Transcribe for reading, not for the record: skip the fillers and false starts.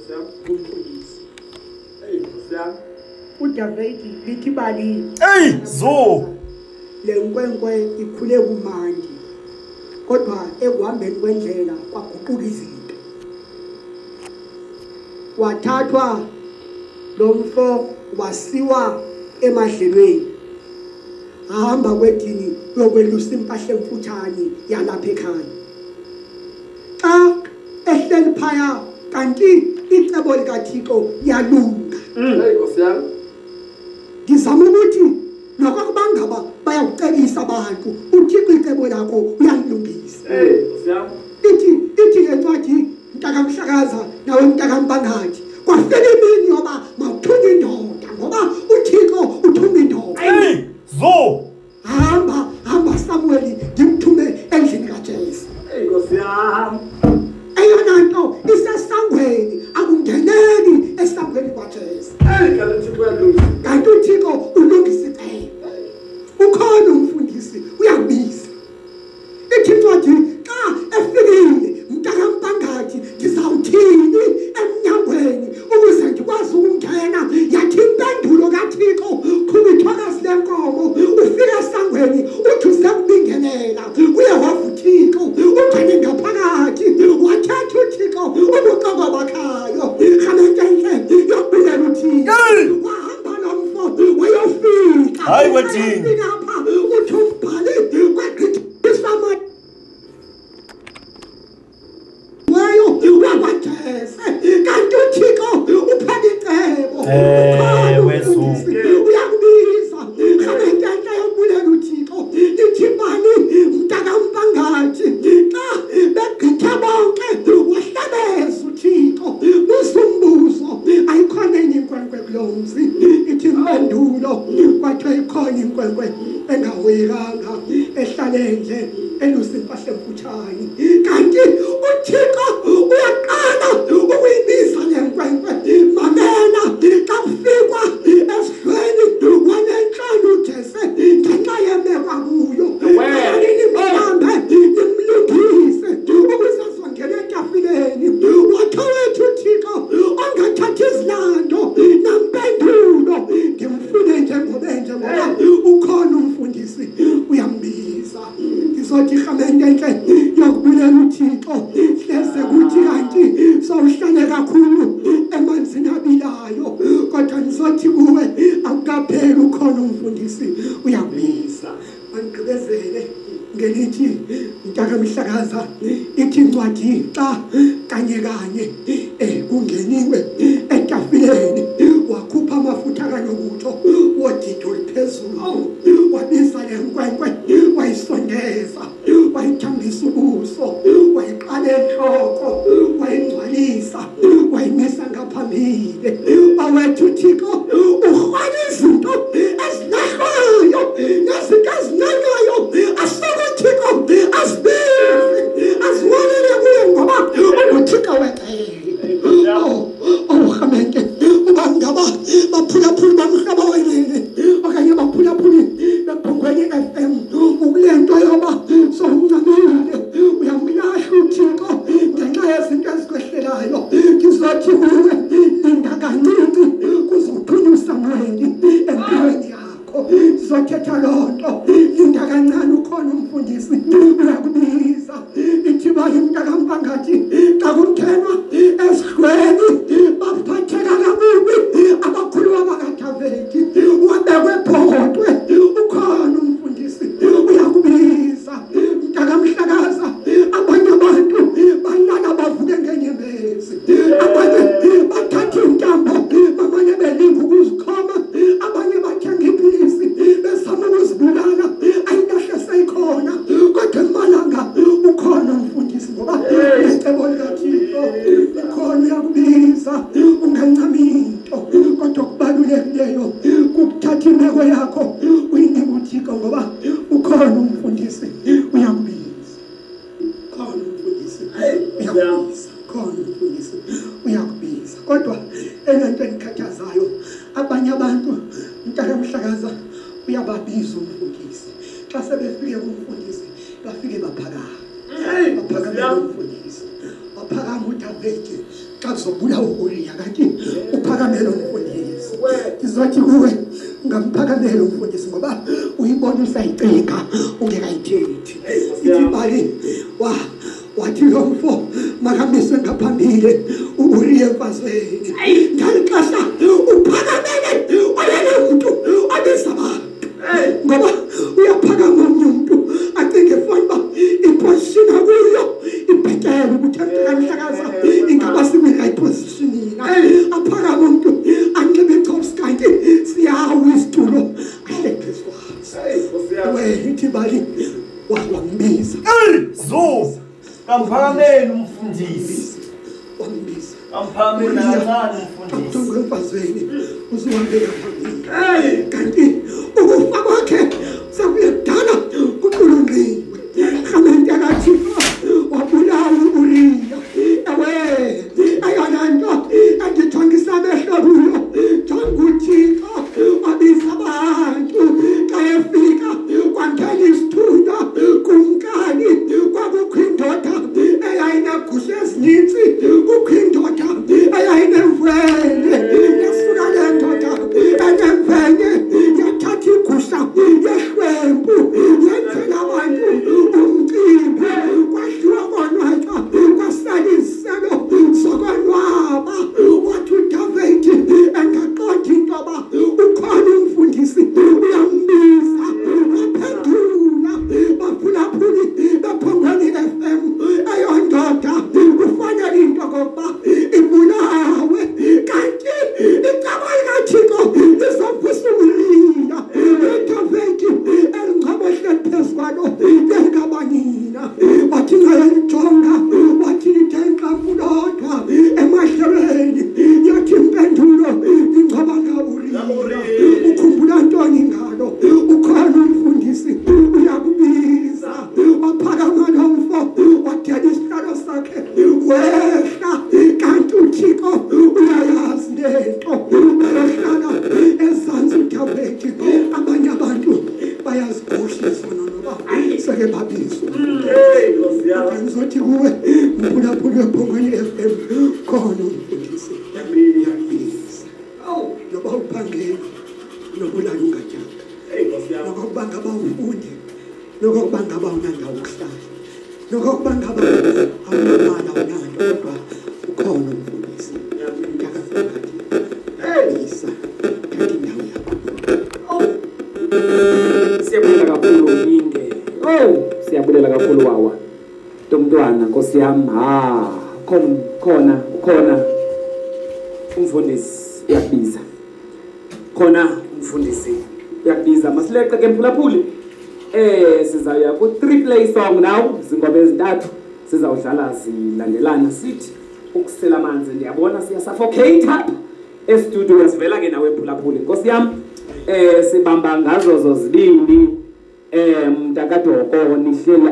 Ngumfundisi. Hey, Nkosi yami. uDavid lithi bali. Hey, zo. Le nkwenkwe ikhule kumandi. Kodwa ekuhambeni kwendlela kwaguquka izinto. Wathathwa lo mfo wasiwa emadlelweni. Ahamba kwedini yokwelusa impahla emfutshane yalapha ekhaya. Xa ehleli phaya kanti icebo likaThixo yalunga. Hey Nkosi yami. Ngizama ukuthi nokokuba ngaba bayakucebisa abantu, uThixo icebo lakho uyalilungisa. Hey Nkosi yami. Ithi le ncwadi mntakamhlakaza nawe mntakambangathi kwafika imini yoba mawuthunywe indoda ngoba uThixo uthuma indoda. Hey zo. Hamba hamba Samuel ngimthume endlini kaJese. Hey Nkosi yami. Eyona nto isesangweni akungeneki esangweni kwaJese. Hey kanti uThixo uyalungisa. Kanti uThixo ulungisa icebo. Ukhona umfundisi uyakubiza. Ithi incwadi xa efikile mntakampangathi ndizawuthini emnyangweni ukuze ndikwazi ukungena. Yathi impendulo kaThixo khupha ithwakazi lenkomo ufike esangweni uthi uzekubingelela uYehova uThixo ungene ngaphakathi. Wathetha uThixo ubuxoka bakhayo rhamente entle yokubulela uThixo. Wahamba lo mfo wayofika. Hayi kwedini. Apha uthi umbhali kwagqithiswa wakwaJese. Kanti uThixo upheka icebo. Uyakubiza rhamente entle yokubulela uThixo. Lithi bani mntakampangathi xa begqithe bonke wahlabeza uThixo. Buza umbuzo ayikhona enye inkwenkwe kulo mzi. Ithi impendulo kwathiwa ikhona inkwenkwe engahoyikanga ehlale nje elusa impahla emfutshane. Kanti uThixo uyaqala ukuyibiza le nkwenkwe. Mamela xa kufikwa esidlweni wanentloni uJese ngenxa yemekwa kuyo. Nimhambe nimlungise ukuze azongena etafileni. Wathi wethu uThixo ongathathi izilando nampendulo ndimfune njengoba ngoba ukhona umfundisi uyambiza. Ngizothi irhamente entle yokubulela uThixo hleze kuthi kanti sowuhlale kakhulu emanzini abilayo, kodwa ngizothi kuwe akukapheli ukhona umfundisi uyakubiza. Mandigqibezele ngelithi mntakamhlakaza ithi incwadi xa kanye kanye kungeniwe etafileni wakhupha amafutha kanokutho wodidi oluphezulu wabiza le nkwenkwe wayisondeza wayithambisa ubuso wayiqala enhloko wayingcwalisa wayimisa ngaphambili. Awethu uThixo urhwala izinto ezilahlwayo nezinto ezincancayo asuke uThixo azibize aziwalele kuye ngoba unguThixo wecebo. Oh rhamente uba ngaba baphulaphuli bomhlaba wenene okanye baphulaphuli beBhungweni FM ukule nto yoba sowuncamile uyamlahla uThixo ngenxa yezinto ezikwehlelayo. Ngizothi kuwe linda kancinci kuzothunywa uSamuweli empilweni yakho. Sizothetha loo nto linda kancane ukhona umfundisi uyakubiza. Ithi bani mntakampangathi xa kungenwa esidlweni baphatheka kabubi abakhulu abakaDavidi wabekwe photwe. Ukhona umfundisi uyakubiza. Mntakamhlakaza abanye abantu balala bavuke ngenyembezi, abanye bathatha intambo bamane belinga ukuzikhoma, abanye bathenga ipilisi bezama ukuzibulala ayilahle seyikhona. Kodwa emalanga ukhona umfundisi ngoba icebo likaThixo ukhona uyakubiza. Ungancami into kodwa okubalulekileyo kukuthatha imeko yakho uyinike uThixo ngoba ukhona umfundisi uyakubiza. Khona umfundisi uyakubiza. Khona umfundisi uyakubiza. Kodwa enento endikhathazayo abanye abantu mntakamhlakaza uyababiza umfundisi. Xa sebefike kumfundisi bafike baphakame. Baphakamele umfundisi. Waphakama uDavide xa kuzobulawa uUriya, kanti uphakamele umfundisi. Ndizothi kuwe ungamphakamela umfundisi ngoba uyibona usayicinga ungekayithethi. Ithi ibali wathi lo mfo makamiswe ngaphambili uUriya emfazweni. Ngeli xesha uphakamele oyena mntu obiza abantu, ngoba uyaphakama omnye umntu acinge fana uba iposition akuyo ibhetele ukuthi mntakamhlakaza ingaba sikwi-right position yina. Aphakame umntu anxibe ichops kanti siyawa isitulo ahleli phezu kwaso. Ithi ibali wambiza. Zo! Kamphakameli umfundisi. Wambiza. Kamphakameli kancane umfundisi. Akuthongo emfazweni uzuhambeka phambili. Kanti ukufa kwakhe sekuyedala kuqulunqiwe. Rhamente kaThixo wabulawa uUriya. Ewe, eyona nto endijongisa amehlo kuyo, jonga uThixo wabiza abantu. Xa efika kwangena isithunywa kumkani, kwakukho indoda eyayinegusha ezinintsi, kukho indoda eyayinemvene. Yasuka le ndoda enemvene yathatha igusha yehlwempu yenzela abantu umcimbi, kwadliwa konwatywa, kwasala iziselo zokonwaba. Wathi uDavide engaqondi into yoba ukhona umfundisi uyambiza, waphendula. Baphulaphuli bePhongweni FM, eyondoda kufanele into okokuba ibulawe, kanti icebo likaThixo lizovusa uUriya. UDavide elingcwaba ehleli phezu kwalo lelikabanina. Wathi nxa elijonga, wathi lithe inqampu lodwa emadlelweni, yathi impendulo ingcwaba likaUriya. Ukhumbula ntoni ngalo? Ukhona umfundisi uyakubiza. Waphakama lo mfo wadela isihlalo sakhe wehla, kanti uThixo uyayazi le nto. Bayohlala ezantsi uDavide. Abanye abantu bayazikhohlisa noba seke babizwa. Ngizothi kuwe mphulaphuli wePhongweni FM, khona umfundisi uyakubiza. Noba uphangele, noba ulala ungatyanga, nokokuba ngaba ufunde, nokokuba ngaba unandawo ukuhlala, nokokuba ngaba awunamali awunanto, kodwa ukhona umfundisi. Mntakaphakathi, bisa thatha indawo yakho. Siyabulela kakhulu Yinge. Oh, siyabulela kakhulu Wawa. Ntomntwana Nkosi yam, ha, khona ukhona umfundisi uyakubiza. Khona umfundisi uyakubiza. Masileqe ke mphulaphuli. Sizawuya ku 3 play song now, zingoma ezintathu sizawudlala zilandelana sithi ukusela amanzi. Ndiyabona siya suffocate apha e-studio, sivela ke nawe mphulaphuli. Nkosi yam, sibamba ngazo zozibini. Mntakadoko nihleli.